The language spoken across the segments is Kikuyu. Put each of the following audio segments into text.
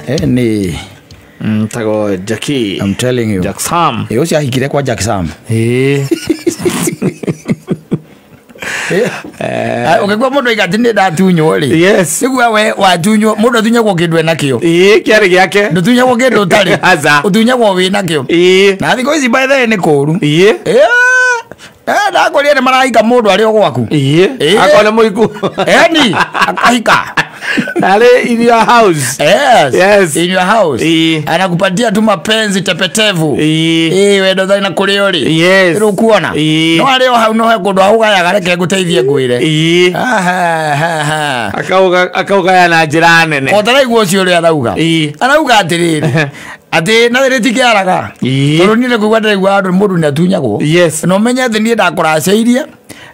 Eni. Tago Jackie. I'm telling you. Jack Sam. Ĩ, ũcio ahikire kwa Jack Sam. Ĩĩ. Ũngĩkua mũndũ aiga atĩ nĩ ndatunywo rĩ. Yes. Nĩguo we watunywo, mũndũ atunyagwo kĩndũ enakĩo. Ĩĩ, kĩarĩ gĩake. Ndũtunyagwo kĩndũ ũtarĩ. Aca. Ũtunyagwo wĩnakĩo. Ĩĩ. Na thikũ ici by the way nĩ kũũru. Ĩĩ. Ndakwĩrire nĩ marahika mũndũ arĩ o gwaku. Ĩĩ. Ĩĩ. Akorwo nĩ mũhiku. Eni, akahika. Arĩ in your house. Yes. Yes. In your house. Ĩĩ. Anakupatia tu mapenzi tepetevu. Ĩĩ. Ĩĩ, wendo thai na kũrĩ ũrĩ. Yes. Rĩu kuona. Ĩĩ. No arĩ o hau no he kũndũ agũgayaga reke ngũteithie ngwĩre. Ĩĩ. Ahahaha. Akaugaya na njĩra nene. O taraigua ũcio ũrĩa arauga. Ĩĩ. Arauga atĩrĩrĩ. Atĩ na rĩtikĩaraga. Ĩĩ. Tondũ niĩ nĩ kũigua ndĩraigua andũ mũndũ nĩ atunyagwo. Yes. Na ũmenye atĩ niĩ ndakũracĩirie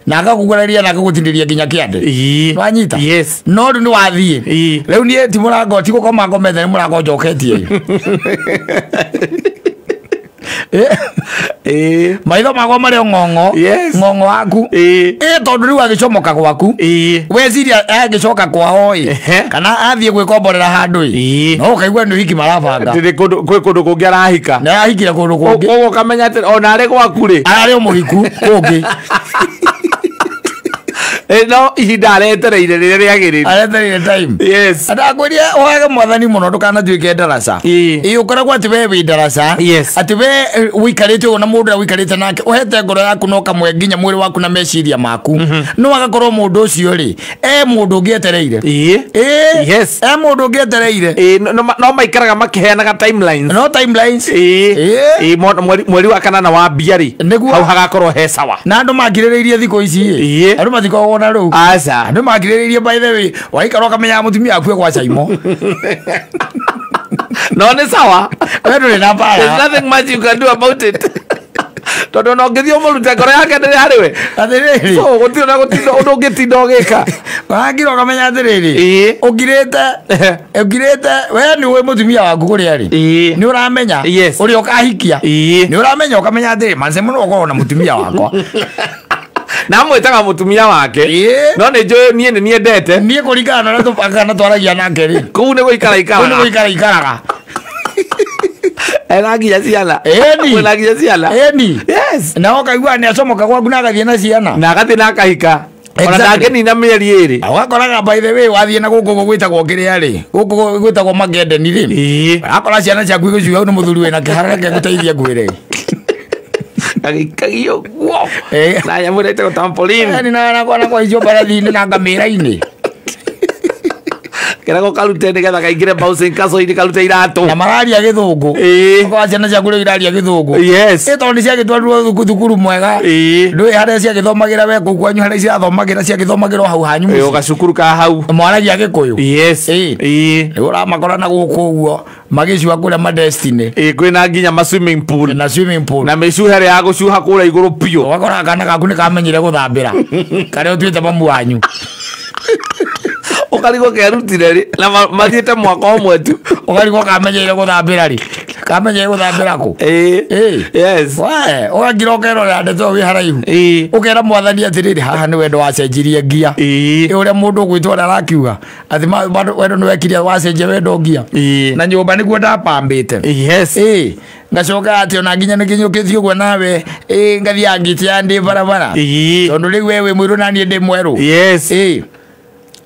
na akakũguraria na akagũtinĩria nginya kĩande. Ĩĩ. Nĩwanyita? Yes. No rĩu nĩ wathiĩ. Ĩĩ. Rĩu niĩ ti mũrango ti gũkoma ngomete nĩ mũrango njoketie. Ĩĩ. Maitho makwa marĩ o ng'ong'o. Yes. Ng'ong'o waku. Ĩĩ. Ĩ tondũ rĩu agĩcomoka gwaku. Ĩĩ. Weciria agĩcoka kwao ĩ Ehe. kana athiĩ gwĩkomborera handũ ĩ Ĩĩ. no ũkaigua nĩ ũhiki marabanga. Ndĩrĩ kũndũ kwĩ kũndũ kũngĩ arahika. Na arahikire kũndũ kũngĩ. Koguo ũkamenya atĩ ona arĩ gwaku rĩ. Ararĩ o mũhiku kũngĩ. No ihinda aretereire rĩrĩa rĩagĩrĩru. Aretereire time. Yes. Ndakwĩria ũhoyage mwathani mũno ndũkanatuĩke ndaraca. Ĩĩ. Ĩĩ ũkoragwo atĩ we wĩ ndaraca. Yes. Atĩ we ũikarĩte ũguo na mũndũ ũrĩa ũikarĩte nake ũhete ngoro yaku na ũkamwe nginya mwĩrĩ waku na meciria maku. No agakorwo mũndũ ũcio rĩ e mũndũ ũngĩ etereire. Ĩĩ. Ĩĩ. Yes. E mũndũ ũngĩ etereire. Ĩĩ, no maikaraga makĩheanaga timelines. No timelines. Ĩĩ. Ĩĩ. Ĩĩ, mweri wa kanana wambia rĩ. Nĩguo. Hau hagakorwo he sawa. Na andũ makirĩrĩirie thikũ ici ĩ. Ĩĩ. Andũ matikoragwo na rĩu. Aca. Andũ makirĩrĩirie by the way waikara ũkamenya mũtumia akue gwa Caimo. No nĩ sawa. We ndũrĩ na There's mbara. nothing much you can do about it. Tondũ ona ũngĩthiĩ ũmũrute ngoro yake ndĩrĩ harĩ we. Atĩrĩrĩ. So gũtirĩ na gũtinda ũndũ ũngĩtinda ũgĩka. Wagira ũkamenya atĩrĩrĩ. Ĩĩ. Ũngirĩte. Ũngirĩte we nĩ ũĩ mũtumia waku kũrĩa arĩ. Ĩĩ. Nĩ ũramenya. Yes. Ũrĩa ũkahikia. Ĩĩ. Nĩ ũramenya ũkamenya atĩrĩ manze mũno ũkorwo na mũtumia wakwa. Na amwĩtaga mũtumia wake. Ĩĩ. No nĩ njũĩ niĩ nĩ niendete. Niĩ kũringana na ũrĩa tũbangaga na twaragia nake rĩ. Kũu nĩ gũikara Kũu nĩ ikaraga. gũikara ikaraga. Ena nginya ciana. Ĩni. Kwĩna nginya ciana. Ĩni. Yes. Na ũkaigua nĩ acomoka gwaku na agathiĩ na ciana. Na agathiĩ na akahika. Ona Exactly. ndangĩnina mĩeri ĩrĩ. Ũgakoraga by the way wathiĩ na gũkũ gwĩtagwo kĩrĩa rĩ. Gũkũ gwĩtagwo Magendeni rĩ. Ĩĩ. Akora ciana ciaku igĩcuga hau nĩ mũthuri wĩna kĩhara reke ngũteithie ngwĩre. Gagĩikagio guo. Ĩĩ. Na nyamũ ĩrĩa ĩtagwo trampoline. Ĩni na na kwa icio mbarathi-inĩ na ngamĩra-inĩ. Keragwo karute nĩgetha kaingĩre bouncing castle-inĩ karute iratũ. Na mararia gĩthũngũ. Ĩĩ. Ũgakora ciana ciaku rĩu iraria gĩthũngũ. Yes. Ĩ tondũ nĩ ciagĩtwarirwo thukuru mwega. Ĩĩ. Ndũĩ harĩa ciagĩthomagĩra we kũu kwanyu harĩa cirathomagĩra ciagĩthomagĩra o hau hanyu Ĩĩ, mũciĩ. gacukuru ka hau. Mwaragia gĩkũyũ. Yes. Ĩĩ. Ĩĩ. Rĩu ũramakora na gũkũ ũguo magĩcua kũrĩa ma destiny. Ĩĩ, kwĩna nginya ma swimming pool. Na swimming pool. Na mĩcuha ĩrĩa ya gũcuha kũrĩa igũrũ biũ. Ũgakora kana gaku nĩ kamenyire gũthambĩra. Karĩa ũtuĩte mamu wanyu. Ũkarigwo kerutire rĩ na mathiĩte mwaka ũmwe tu. Ũkarigwo kamenyeire gũthambĩra rĩ. Kamenyeire gũthambĩra kũ? Ĩĩ. Ĩĩ. Yes. We, ũgakira ũkerorera ndeto wĩ haraihu. Ĩĩ. Ũkera mwathani atĩrĩrĩ haha nĩ wendo wacenjirie ngia. Ĩĩ. Ĩ ũrĩa mũndũ ũgwĩtwo ũrĩa arakiuga atĩ wendo nĩ wekire wacenjia wendo ngia. Ĩĩ. Na nyũmba nĩguo ndapambĩte. Yes. Ĩĩ. Ngacoka atĩ ona nginya nĩkĩnyũkĩtie ũguo nawe ĩĩ ngathiaga ngĩtĩa ndĩ barabara. Ĩĩ. Tondũ rĩu we wĩ mũirũ na niĩ ndĩ mwerũ. Yes. Ĩĩ.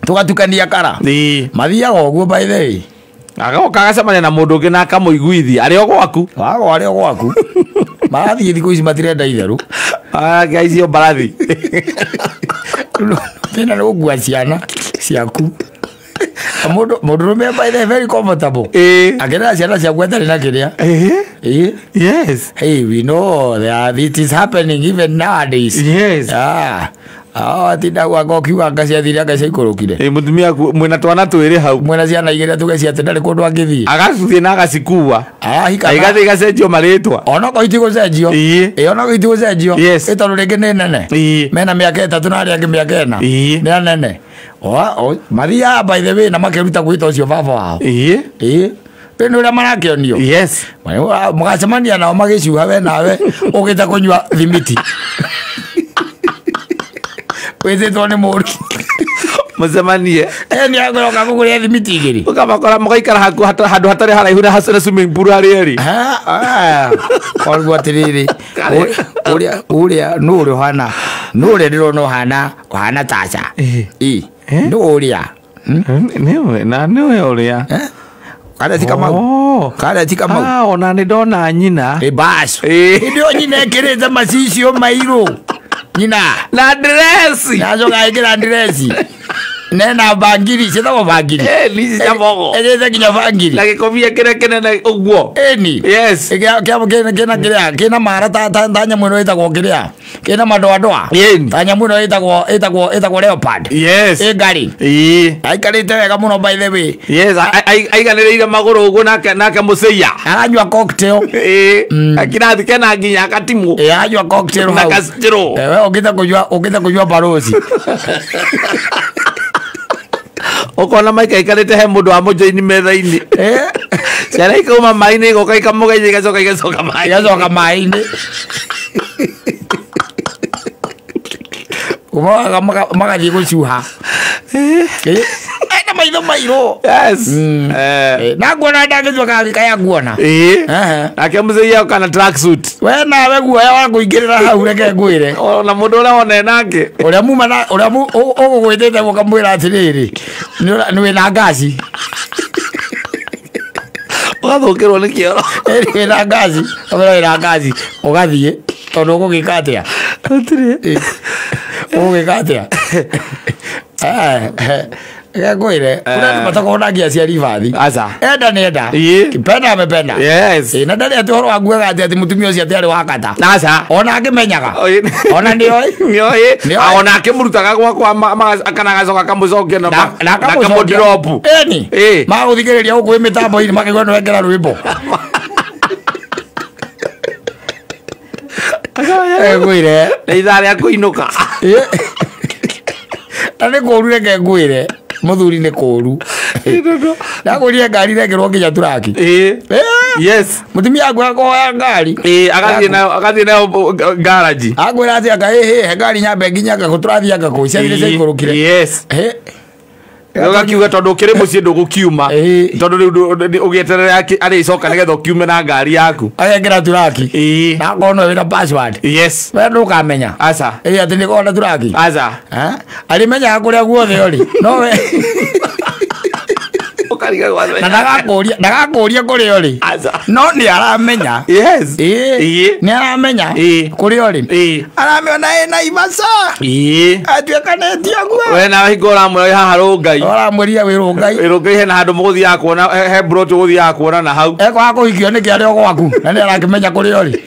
Tũgatukania kara. Ĩĩ. Mathiaga ũguo by the way. Agoka agacemania na mũndũ ũngĩ na akamũiguithia arĩ o gwaku. Wago arĩ o gwaku. Marathiĩ thikũ ici matirenda itherũ. Icio mbarathi. Thĩna nĩ gũkua ciana ciaku. Mũndũ mũndũrũme by the way very comfortable. Ĩĩ. Akĩrera ciana ciaku atarĩ na kĩrĩa. Ĩĩ. Ĩĩ. Yes. Hey, we know that it is happening even nowadays. Yes. Ah. Atinda gwaka ũkiuga anga ciathire anga ciaikũrũkire. Ĩĩ, mũtumia mwĩna twana twĩrĩ hau. Mwena ciana igĩrĩ tuge ciatĩ ndarĩ kũndũ angĩthiĩ. Agacithiĩ na agacikua. Arahika. Na igathiĩ igacenjio marĩtwa. Onokorwo itigũcenjio. Ĩĩ. Ĩĩ onokorwo itigũcenjio. Yes. Ĩ tondũ rĩngĩ nĩ nene. Ĩĩ. Mena mĩaka ĩtatũ na arĩa angĩ mĩaka ĩna. Ĩĩ. Nĩ anene. Mathiaga by the way na makeruta gwĩta ũcio baba wao. Ĩĩ. Ĩĩ. Rĩu nĩ ũrĩa marakĩonio. Yes. Mũgacemania nao magĩcuha we nawe ũgĩte kũnyua thimiti. Wĩtĩtwo nĩ mũndũ. Mũcemanie. Nĩ agũroka kũgũrĩa thimiti igĩrĩ. Ũkamakora mũgaikara handũ hatarĩ haraihu na na swimming pool harĩ erĩ. Koguo atĩrĩrĩ, ũrĩa ũrĩa nũ ũrĩa ũhana, nũ ũrĩa ndĩrona ũhana ũhana taca. Ĩ nũ ũrĩa? Nĩwe na nĩwe ũrĩa. Karĩa ti Kamau. Karĩa ti Kamau. Ona nĩ ndona nyina. Ĩ bas. Hĩndĩ ĩyo nyina ĩkĩrĩte macicio mairũ. Nyina. Na ndresi. Nacoka ĩkĩra ndresi. Nena bangiri, ciĩtagwo bangiri. Nĩ cia mbogo. Ĩkĩrĩte nginya bangiri. Na gĩkobia kĩrĩa kĩnene ũguo. Ĩni. Yes. Kĩna kĩrĩa, kĩna mara ta nyamũ ĩno ĩtagwo kĩrĩa. Kĩna madoadoa. Ta nyamũ ĩno ĩtagwo leopard. Yes. Ĩ ngari. Ĩĩ. Aikarĩte wega mũno by the way. Yes, aiganĩrĩire magũrũ ũguo nake mũcĩia. Aranyua cocktail. Ĩĩ. Akirathi kena nginya akatimũ. Ĩĩ, aranyua cocktail na hau. gacirũ. We ũkĩte kũnyua barosi. Ũkona Mike aikarĩte he mũndũ wa mũjoini metha-inĩ. Ciana ikauma maĩ-inĩ igoka ikamũgeithia igacoka igacoka maĩ-inĩ. Igacoka maĩ-inĩ. Magathiĩ gũcuha. Ena maitho mairũ. Yes. Na nguona ndangĩtua kaya nguona. Ĩĩ. Nake mũcĩia oka na tracksuit. We nawe guoya wa kũingĩrĩra hau reke ngwĩre. Ona mũndũ ũrĩa wone nake. Ũrĩa muma na ũrĩa ũgũgwĩtĩte ũkamwĩra atĩrĩrĩ, nĩ wĩna ngaci. Ũgathũkĩrwo nĩ kĩoro. Wĩna ngaci, ũkamwĩra wĩna ngaci, ũgathiĩ tondũ ũgũgĩka atĩa? Gũtirĩ. Ũgũgĩka atĩa? Ngwĩre, kuna andũ matakorwo aciari bathi. Aca. Enda nĩ enda. Kipenda amependa. Yes. Na ndarĩ atĩ ũhoro wa nguaga atĩ mũtumia ũcio atĩ arĩ wa kata. Aca. Ona angĩmenyaga. Ona nĩoĩ. Nĩoĩ. Ona akĩmũrutaga gwakwa kana agacoka akamũcokia na akamũdrop. Ĩni. Magũthikĩrĩria gũkũ wĩ mĩtambo-inĩ makĩigua nĩ wekĩra rwĩmbo. Ngwĩre. Nĩ ithaa rĩa kũinũka. Na nĩ kũũru reke ngwĩre. Mũthuri nĩ kũũru. Ndagũrire ngari rekĩrwo nginya turaki. Yes. Mũtumia angu akũhoya ngari. Agathiĩ nayo garage. Angwĩra atĩ anga ĩhĩ he ngari nyambe nginya anga kũ tũrathiĩ anga kũ ciathire ciaikũrũkire. Yes. Ũgakiuga tondũ ũkĩrĩ mũciĩ ndũgũkiuma. Tondũ rĩu ũgĩeterera arĩcoka nĩgetha ũkiume na ngari yaku. Agekĩra turaki. Na akorwo no wĩna password. Yes. We ndũkamenya. Aca. Ĩ atĩ nĩkorwo na turaki. Aca. Arĩmenyaga kũrĩa guothe ũrĩ. No we na ndagakũria kũrĩa ũrĩ. No nĩ aramenya. Yes. Nĩ aramenya kũrĩa ũrĩ. Aramĩona ĩna imaca. Atuĩkanĩtie ũguo. We nawe hingo ũramwĩra wĩ haha Rũngai. Ũramwĩrire wĩ Rũngai. Rũngai hena handũ mũgũthiaga kuona he broti ũgũthiaga kuona na hau. Ekwaga kũhikio nĩkĩ arĩ o gwaku na nĩ arakĩmenya kũrĩa ũrĩ.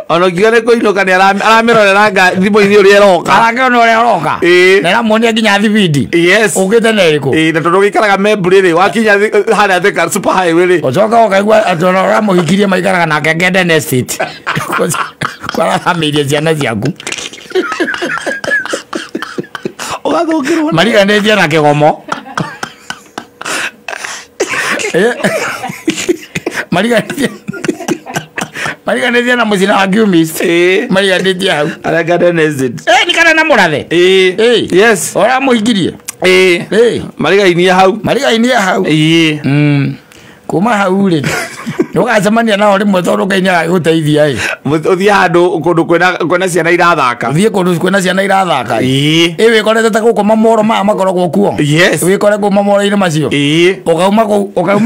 Ona ũkiuga nĩ kũinũka nĩ aramĩrorera thimũ-inĩ ũrĩa ĩroka. Arakĩona ũrĩa ĩroka. Na ĩramuonia nginya thibindi. Yes. Ũkĩte na ĩrĩkũ? Na tondũ gũikaraga Membri rĩ, wakinya harĩa Thika super highway rĩ. Ũcoka ũkaigua atĩ ona ũramũhikirie maikaraga nake Garden Estate. Kwarathamĩirie ciana ciaku. Ũgathũkĩrwo. Mariganĩtie na kĩgomo. Mariganĩtie na mũcina wa Kiumist. Mariganĩtie hau. Arĩa Garden Estate. Nĩ kana na mũrathe. Yes. Ũramũhikirie. Marigainie hau. Marigainie hau. Kuma hau rĩ ndũgacemania nao rĩmwe tondũ Ngai nĩagagũteithia ĩ. Ũthiĩ handũ kũndũ kwĩna ciana irathaka. Ũthiĩ kũndũ kwĩna ciana irathaka. Ĩ wĩkorete ta gũkũ mamoro maya makoragwo kuo. Yes. Wĩkore kũu mamoro-inĩ macio. Ũkauma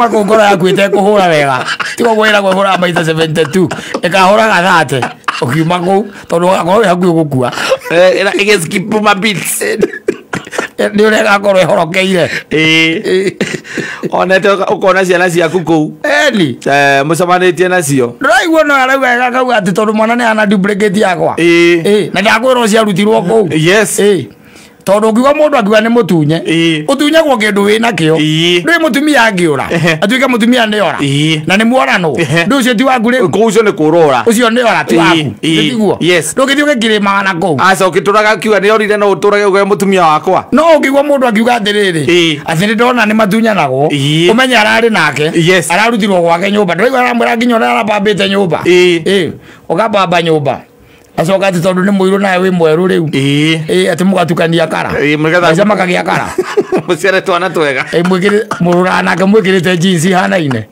kũu ngoro yaku ĩtekũhũra wega. Tiga ũguo ĩragwo ĩhũraga maita 72 ĩkahũraga 30 ũkiuma kũu tondũ ũgakorwo wĩ hakuhĩ gũkua. Ĩgĩskip ma beats. Nĩ ũrĩa ĩgakorwo ĩhorokeire. Onete ũkona ciana ciaku kũu. Ĩni. Mũcemanĩtie nacio. Ndũraigua no arauga akauga atĩ tondũ mwana nĩ ana duplicate yakwa. Na ndakwĩrwo ciarutirwo kũu. Yes. Tondũ ũngiuga mũndũ akiuga nĩ mũtunye. Ũtunyagwo kĩndũ wĩna kĩo. Ndũĩ mũtumia angĩũra. Atuĩke mũtumia nĩ ora. Na nĩ muoranwo. Ndũ ũcio ti waku rĩu. Kũu ũcio nĩ kũrora. Ũcio nĩ ora ti waku. Tiguo. Yes. Ndũngĩthiĩ ũgĩkĩrĩmaga na kũu. Aca ũkĩtũraga akiuga nĩ orire no ũtũrage ũgĩe mũtumia wakwa. No ũngĩigua mũndũ akiuga atĩrĩrĩ. Atĩ nĩ ndona nĩ matunyanagwo. Ũmenye ararĩ nake. Yes. Ararutirwo gwake nyũmba. Ndũraigua aramwĩra nginya ũrĩa arabambĩte nyũmba. Ũkabamba nyũmba. Acoka atĩ tondũ nĩ mũirũ nawe wĩ mwerũ rĩu. Ĩĩ atĩ mũgatukania kara. Maica makagĩa kara. Mũciare twana twega. Ĩĩ mwĩkĩrĩ mũrũraga nake mwĩkĩrĩte jeans ihanaine.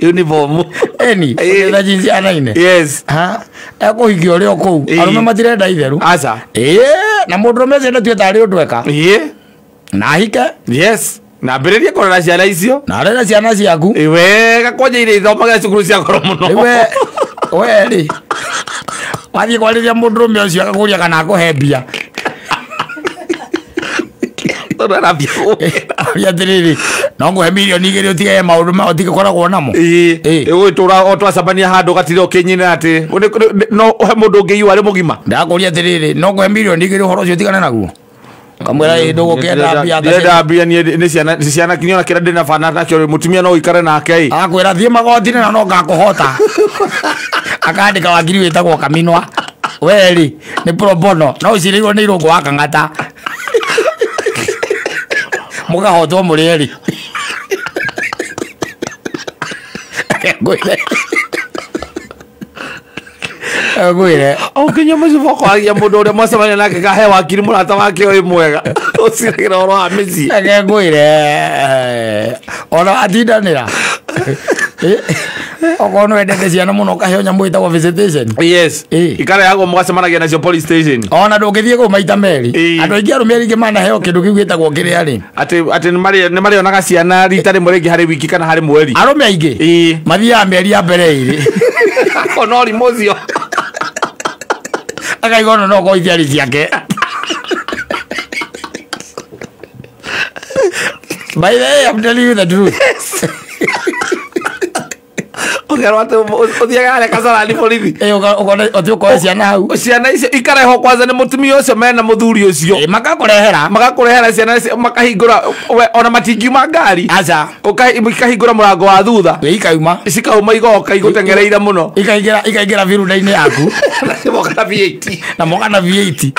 Uniform. Eni, mwĩkĩrĩte jeans ihanaine. Yes. Ha, ekũhikia ũrĩ o kũu. Arũme matirenda itheru. Aca. Ĩĩ, na mũndũrũme ũcio ndatue tarĩ ũndũ eka. Ĩĩ. Na ahike. Yes. Na ambĩrĩrie kũrera ciana icio. Na arere ciana ciaku. Ĩĩ wega kwanja iria ithomaga cukuru cia goro mũno. Rĩu we rĩ. Wathiĩ kwarĩria mũndũrũme ũcio agakũria kana akũhe mbia. Tondũ arambia Aria atĩrĩrĩ, no ngũhe mirioni 2 ũtige maũndũ ma ũtige koragwo namo. Ĩĩ. Ĩgũgĩtũra o twacemania handũ ũgatinda ũkĩnyina atĩ no ũhe mũndũ ũngĩ iua arĩ mũgima. Ndakũria atĩrĩrĩ, no ngũhe mirioni 2 ũhoro ũcio ũtigane naguo. Kamwĩra ĩĩ ndũgũkĩenda mbia. Ndĩrenda mbia niĩ nĩ ciana ciana kinyona kĩrĩa ndĩna bana nakĩo mũtumia no ũikare nake ĩ. Agakwĩra thiĩ magoti-inĩ na no ngakũhota. Akandĩka wakiri wĩtagwo Kaminwa. We rĩ, nĩ pro bono no ũcirĩirwo nĩ Irũngũ wa Kang'ata. Mũkahotwo mũrĩ erĩ. Ngwĩre. Ngwĩre. Ũkĩnyua mũcuba ũkwaragia mũndũ ũrĩa mwacemania nake kahe wakiri mũrata wake ũyũ mwega. Ũciragĩra ũhoro wa mĩciĩ. Reke ngwĩre. Ona atindanĩra. Okorwo nĩ wendete ciana mũno ũkaheo nyamũ ĩtagwo visitation. Yes. Ikarehagwo mũgacemanagia nacio police station. Ona ndũngĩthiĩ kũu maita merĩ. Andũ aingĩ arũme aingĩ manaheo kĩndũ kĩu gĩtagwo kĩrĩa rĩ. Atĩ nĩ marĩonaga ciana rita rĩmwe rĩngĩ harĩ wiki kana harĩ mweri. Arũme aingĩ mathiaga mĩeri ya mbere ĩrĩ. Ona ũrimũ ũcio. Akaigua ona no ũkorwo itiarĩ ciake. By the way, I'm telling you the truth. Ũkerwo atĩ ũthiaga harĩa Kasarani borithi. Ĩĩ ũkona ũthiĩ ũkoe ciana hau. Ciana icio ikarehwo kwanza nĩ mũtumia ũcio mena mũthuri ũcio. Ĩĩ makakũrehera. Makakũrehera ciana icio makahingũra ona matingiuma ngari. Aca. Ũkahingũra mũrango wa thutha. Ĩĩ ikauma. Cikauma igoka igũteng'ereire mũno. Ikaingĩra birunda-inĩ yaku. Moka na V8. Na moka na V8.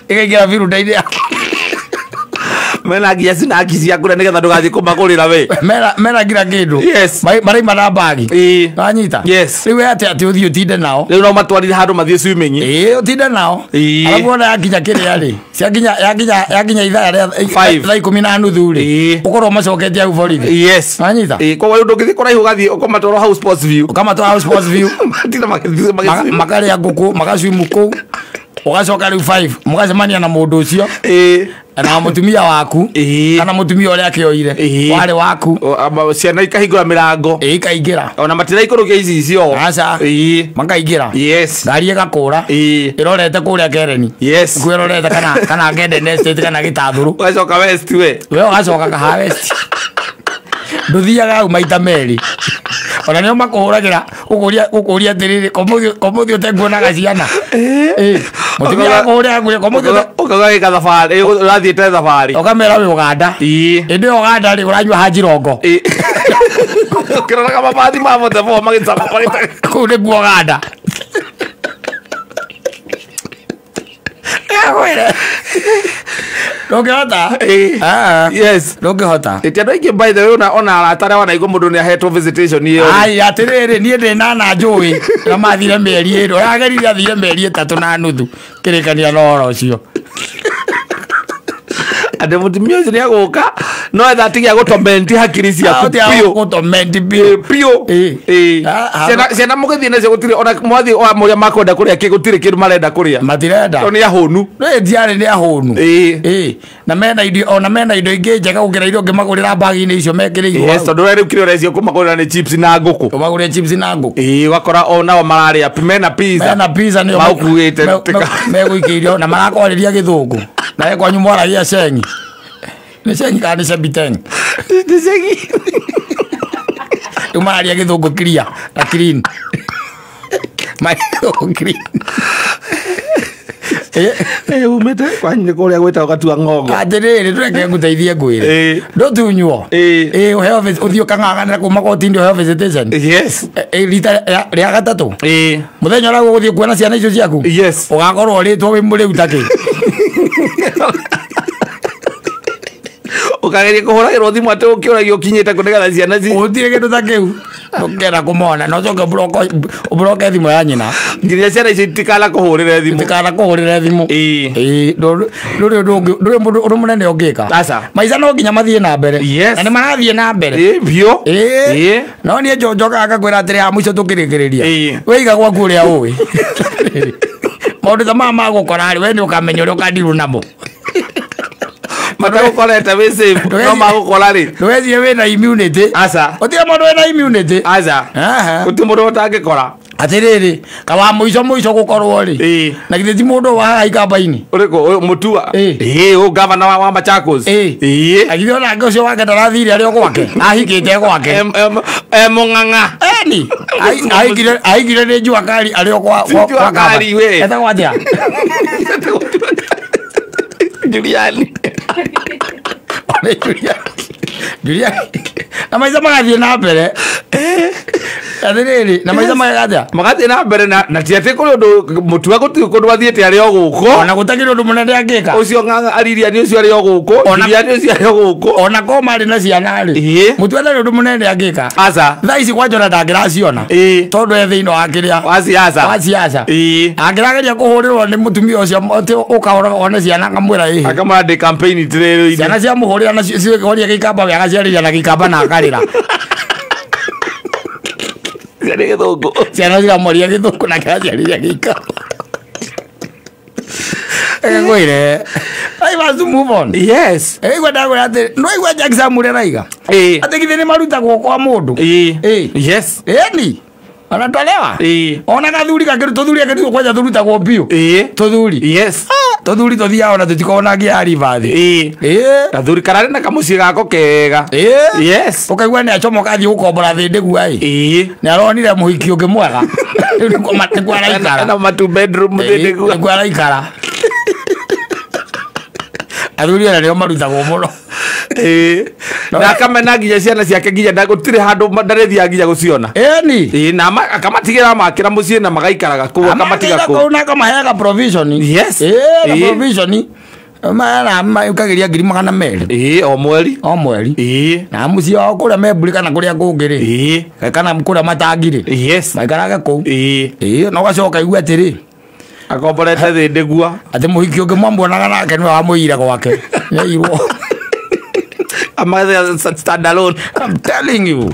Ikaingĩra birunda-inĩ yaku. Mena nginya cinaki cia kũrĩa nĩgetha ndũgathiĩ kũmagũrĩra we. Mena nginya kĩndũ. Yes. Maraima na mbagi. Ĩĩ. Wanyita? Yes. Rĩu we atĩ atĩ ũthiĩ ũtinde nao. Rĩu no matwarire handũ mathiĩ swimming. Ĩĩ ũtinde nao. Ĩĩ. Arabu ona yakinya kĩrĩa rĩ. Ciakinya yakinya yakinya ithaa rĩa thaa 10:30 rĩ. Ĩĩ. Ũkorwo macoketie hau borithi. Yes. Wanyita? Ĩĩ koguo rĩu ndũngĩthiĩ kũraihu ũgathiĩ ũkamatwara hau Sports View. Ũkamatwara hau Sports View. Matinda magĩthiĩ. Makarĩa ngũkũ, magaswimu kũu. Ũgacoka rĩu 5 mũgacemania na mũndũ ũcio. Ĩĩ. Na mũtumia waku. Ĩĩ. Kana mũtumia ũrĩa akĩoire. Ĩĩ. Warĩ waku. Ciana ikahingũra mĩrango. Ĩĩ ikaingĩra. Ona matiraikũrũkia ici icio. Aca. Ĩĩ. Makaingĩra. Yes. Ngari ĩgakũra. Ĩĩ. Ĩrorete kũrĩa Kereni. Yes. Kuo ĩrorete kana Ngende Estate kana Gĩtathũrũ. Ũgacoka West we. We ũgacoka Kahawa West. Ndũthiaga hau maita merĩ. Ona nĩo makũhũragĩra ũkũria atĩrĩrĩ komũthĩ ũtekuonaga ciana. Ĩĩ. Mũtumia akũhũrĩra akũria komũthĩ ũkauga gĩka thabarĩ ũrathiĩte thabarĩ. Ũkamera wĩ Ũganda. Ĩĩ. Ĩndĩ ĩyo Ũganda rĩ ũranyua hanjirongo. Ĩĩ. Ũkĩroraga mabathi ma mũtebo magĩcama magĩta. Kũu nĩkuo Ũganda. Ĩkwĩre. Ndũngĩhota. Ĩĩ. Yes. Ndũngĩhota. Ĩti andũ aingĩ by the way ona arata arĩa wanaigua mũndũ nĩ ahetwo visitation ĩyo. Ai atĩrĩrĩ niĩ ndĩ na na njũĩ na mathire mĩeri 2 ũrageririe athire mĩeri 3.5 kĩrĩkania na ũhoro ũcio. Andũ mũtumia ũcio nĩagũka no etha atige gũtomenti hakiri ciaku biũ. Gũtomenti biũ. Biũ. Ĩĩ. Ciana mũgĩthiĩ nacio gũtirĩ ona mwathiĩ mũrĩa makwenda kũrĩa kĩ gũtirĩ kĩndũ marenda kũrĩa. Matirenda. Tondũ nĩ ahũnu. Nĩ ndiarĩ nĩ ahũnu. Ĩĩ. Ĩĩ. Na mena indo ona mena indo ingĩ njega gũkĩra iria ũngĩmagũrĩra mbagi-inĩ icio mekĩrĩirwo. Yes, tondũ we rĩu kĩrĩa ũrecio kũmagũrĩra nĩ chips na ngũkũ. Ũmagũrĩre chips na ngũkũ. Ĩĩ, ũgakora o nao mararĩa mena pizza. Mena pizza nĩo maũkuĩte. Megũikĩirio na marakwarĩria gĩthũngũ. Na we kwanyu mwaragia cengi. Nĩ cengi kana nĩ cembiteng? Nĩ cengi. Rĩu mararia gĩthũngũ clear na clean. Gĩthũngũ clean. Ĩĩ umĩte kwanyu nĩ kũrĩa gwĩtagwo Gatua Ng'ongo. Atĩrĩrĩ tũreke ngũteithie ngwĩre. Ĩĩ. Ndũtunywo. Ĩĩ. Ĩĩ ũheo ũthiĩ ũkang'ang'anĩra kũu magoti-inĩ ũheo visitation. Yes. Ĩĩ rita rĩa gatatũ. Ĩĩ. Mũthenya ũrĩa ũgũthiĩ kuona ciana icio ciaku. Yes. Ũgakorwo ũrĩtwo wĩ mũrĩu takĩ. Ũkageria kũhũragĩrwo thimũ atĩ ũkĩũragio ũkinyĩte kũ nĩgetha ciana ci Gũtirĩ kĩndũ ta kĩu. Ndũkenda kũmona na ũcoke ũbroke thimũ ya nyina. Nginya ciana icio itikana kũhũrĩre thimũ. Itikana kũhũrĩre thimũ. Ĩĩ. Ndũrĩ ũndũ mũnene ũngĩka. Aca. Maica no nginya mathiĩ na mbere. Yes. Na nĩ marathiĩ na mbere. Ĩĩ biũ. Ĩĩ. No niĩ njokaga ngakwĩra atĩrĩ haha mũico tũkĩrĩkĩrĩria. Ĩĩ. Wĩiga gwaku ũrĩa ũĩ. Maũndũ ta maya magũkora rĩ, we nĩ ũkamenya ũrĩa ũkandirwo namo. Matagũkorete wĩ safe no magũkora rĩ. Ndũgecirie wĩna immunity. Aca. Gũtirĩ mũndũ wĩna immunity. Aca. Aha. Gũtirĩ mũndũ ũtangĩkora. Atĩrĩrĩ, kawa mũico mũico gũkorwo rĩ. Ĩĩ. Na githĩ ti mũndũ wa haha ikamba-inĩ. Ũrĩkũ ũyũ Mutua? Ĩĩ. Ĩĩ ũyũ gavana wa Machakos. Ĩĩ. Ĩĩ. Na githĩ onake ũcio wake ndarathire arĩ o gwake. Ahikĩte gwake. Mũng'ang'a. Eni. Ahikire nĩ Jua Kali arĩ o kwa Si Jua kwa kamba. Kali, we. Etagwo atĩa? Juliani. Nĩ Juliani. Juliani. Na maica magathiĩ na mbere. Atĩrĩrĩ, na maica magathiĩ atĩa? Magathiĩ na mbere na ti atĩ kũrĩ ũndũ Mutua gũtirĩ kũndũ athiĩte arĩ o gũkũ. Ona gũtakĩrĩ ũndũ mũnene angĩka. Ũcio Ng'ang'a Aririani ũcio arĩ o gũkũ. Juliani ũcio arĩ o gũkũ. Ona ko marĩ na ciana rĩ. Ĩĩ. Mutua ndarĩ ũndũ mũnene angĩka. Aca. Thaa ici kwanja ona ndangĩraciona. Ĩĩ. Tondũ e thĩinĩ wa kĩrĩa. Wa siasa. Wa siasa. Ĩĩ. Angĩrageria kũhũrĩrwo nĩ mũtumia ũcio atĩ ũkahũra one ciana akamwĩra ĩhĩ. Akamwĩra ndĩ campaign trail-inĩ. Ciana ciamũhũrĩra na cihoria gĩikamba we agaciarĩria na gĩikamba na akarĩra. Ciana gĩthũngũ. Ciana ciramwaria gĩthũngũ na kĩraciarĩria gĩikamba. Ngwĩre. I must move on. Yes. Ĩigua ndakwĩra atĩ no igua Jack Samuel araiga. Ĩĩ. Atĩ githĩ nĩ marutagwo kwa mũndũ. Ĩĩ. Ĩĩ. Yes. Ĩni. Anatolewa. Ĩĩ. Ona gathuri gakĩru tũthuri akĩrutwo kwanja tũrutagwo biũ. Ĩĩ. Tũthuri. Yes. Tũthuri tũthiaga ona tũtikoragwo na ngia ribathi. Ĩĩ. Ĩĩ. Gathuri kararĩ na kamũciĩ gako kega. Ĩĩ. Yes. Ũkaigua nĩ acomoka athiĩ gũkombora thĩndĩ ĩ. Ĩĩ. Nĩ aronire mũhiki ũngĩ mwega. Rĩu nĩkuo araikara. Ena ma two bedroom thĩndĩ gua. Nĩkuo araikara. Athuri ona nĩo marutagwo mũno. Ĩĩ. Na akamena nginya ciana ciake nginya gũtirĩ handũ ndarĩthiaga nginya gũciona. Ĩni. Ĩĩ na akamatigĩra makĩra mũciĩ na magaikaraga kũu akamatiga kũu. Kũu na akamaheaga provision. Yes. Ĩĩ na Ĩĩ. provision. Mara maũkagĩria 200,000. Ĩĩ o mweri. O mweri. Ĩĩ. Na mũciĩ wao kũrĩa Memburi kana kũrĩa kũngĩ rĩ. Ĩĩ. Kana kũrĩa matangi rĩ. Yes. Maikarage kũu. Ĩĩ. Ĩĩ na ũgacoka igue atĩrĩ. Akomborete thĩndĩ gua. Atĩ mũhiki ũngĩ mwamuonaga nake nĩwe wamũiyire gwake. Nĩaiyirwo. Amathia stand alone. I'm telling you.